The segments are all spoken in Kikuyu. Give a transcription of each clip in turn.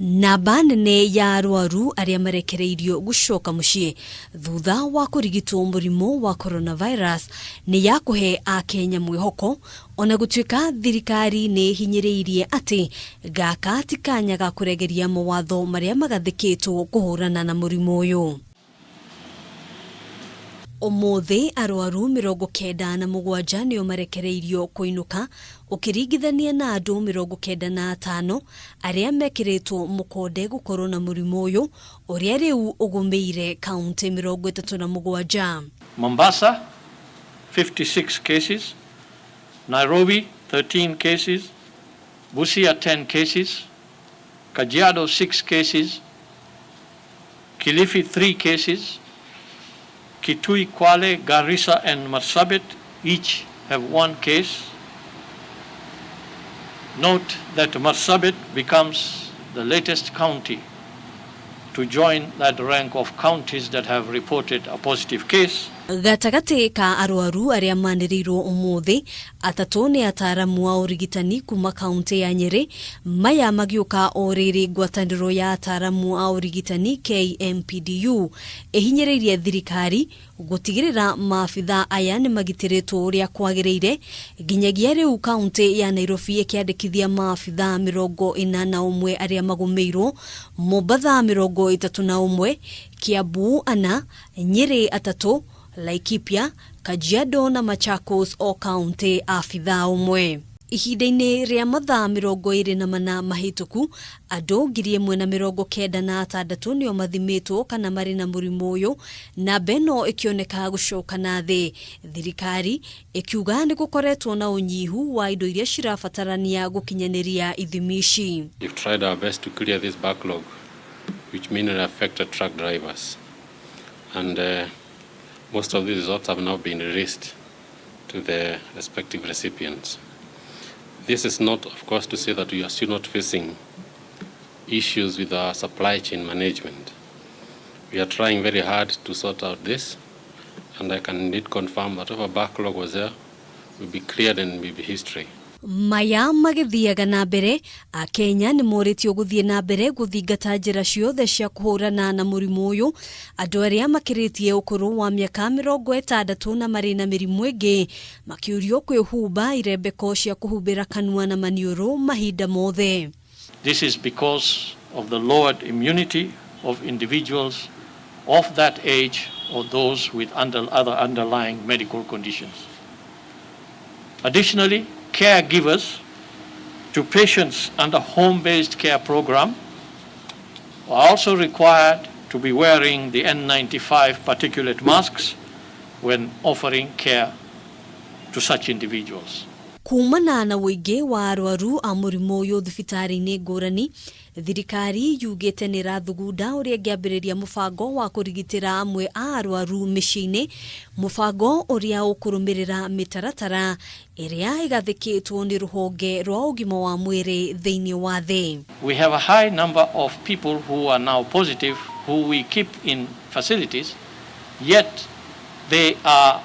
Namba nene ya arwaru arĩa marekereirio gũcoka mũciĩ thutha wa kũrigitwo mũrimũ wa coronavirus nĩ ya kũhe Akenya mwĩhoko, ona gũtuĩka thirikari nĩ ĩhinyĩrĩirie atĩ gaka ti kanya ga kũregeria mawatho marĩa magathĩkĩtwo kũhũrana na mũrimũ ũyũ. Ũmũthĩ arwaru 97 nĩo marekereirio kũinũka ũkĩringithania na andũ 95 arĩa mekĩrĩtwo mũkonde gũkorwo na mũrimũ ũyũ ũrĩa rĩu ũgũmĩire kauntĩ 37. Mombasa 56 cases, Nairobi 13 cases, Busia 10 cases, Kajiado 6 cases, Kilifi 3 cases, Kitui, Kwale, Garissa and Marsabit each have one case. Note that Marsabit becomes the latest county to join that rank of counties that have reported a positive case. Gatagatĩ ka arwaru arĩa manĩrĩirwo ũmũthĩ, atatũ nĩ ataaramu a ũrigitani kuma kauntĩ ya Nyĩrĩ. Maya magĩũka o rĩrĩ ngwatanĩro ya ataaramu a ũrigitani KMPDU ĩhinyĩrĩirie thirikari gũtigĩrĩra maabitha aya nĩ magitĩrĩtwo ũrĩa kwagĩrĩire. Nginyagia rĩu kauntĩ ya Nairobi ĩkĩandĩkithia maabitha 41 arĩa magũmĩirwo, Mombatha 31, Kiambu 4, Nyĩrĩ 3, Laikipia, Kajiado na Machakos o kauntĩ abithaa ũmwe. Ihinda-inĩ rĩa mathaa 24 mahĩtũku, andũ 1,096 nĩo mathimĩtwo kana marĩ na mũrimũ ũyũ, namba ĩno ĩkĩoneka gũcoka na thĩ. Thirikari ĩkiuga nĩ gũkoretwo na ũnyihu wa indo iria cirabatarania gũkinyanĩria ithimi ici. We've tried our best to clear this backlog, which mainly affected truck drivers. And most of these results have now been released to the respective recipients. This is not, of course, to say that we are still not facing issues with our supply chain management. We are trying very hard to sort out this, and I can indeed confirm that whatever backlog was there will be cleared and will be history. Maya magĩthiaga na mbere, Akenya nĩ morĩtio gũthiĩ na mbere gũthingata njĩra ciothe cia kũhũrana na mũrimũ ũyũ. Andũ arĩa makĩrĩtie ũkũrũ wa mĩaka 60 na marĩ na mĩrimũ ĩngĩ makĩũrio kwĩhumba irembeko cia kũhumbĩra kanua na maniũrũ mahinda mothe. This is because of the lowered immunity of individuals of that age or those with other underlying medical conditions. Additionally, caregivers to patients under home-based care program are also required to be wearing the N95 particulate masks when offering care to such individuals. Kumana na ũingĩ wa arwaru a mũrimũ ũyũ thibitarĩ-inĩ ngũrani, thirikari yugĩte nĩ ĩrathugunda ũrĩa ĩngĩambĩrĩria mũbango wa kũrigitĩra amwe a arwaru mĩciĩ-inĩ, mũbango ũrĩa ũkũrũmĩrĩra mĩtaratara ĩrĩa ĩgathĩkĩtwo nĩ rũhonge rwa ũgima wa mwĩrĩ thĩinĩ wa thĩ. We have a high number of people who are now positive who we keep in facilities, yet they are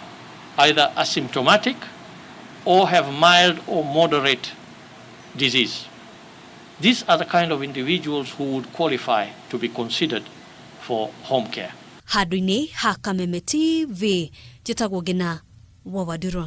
either asymptomatic or have mild or moderate disease. These are the kind of individuals who would qualify to be considered for home care. Handũ-inĩ ha Kameme TV, njĩtagwo Ngina wa Wandirũ.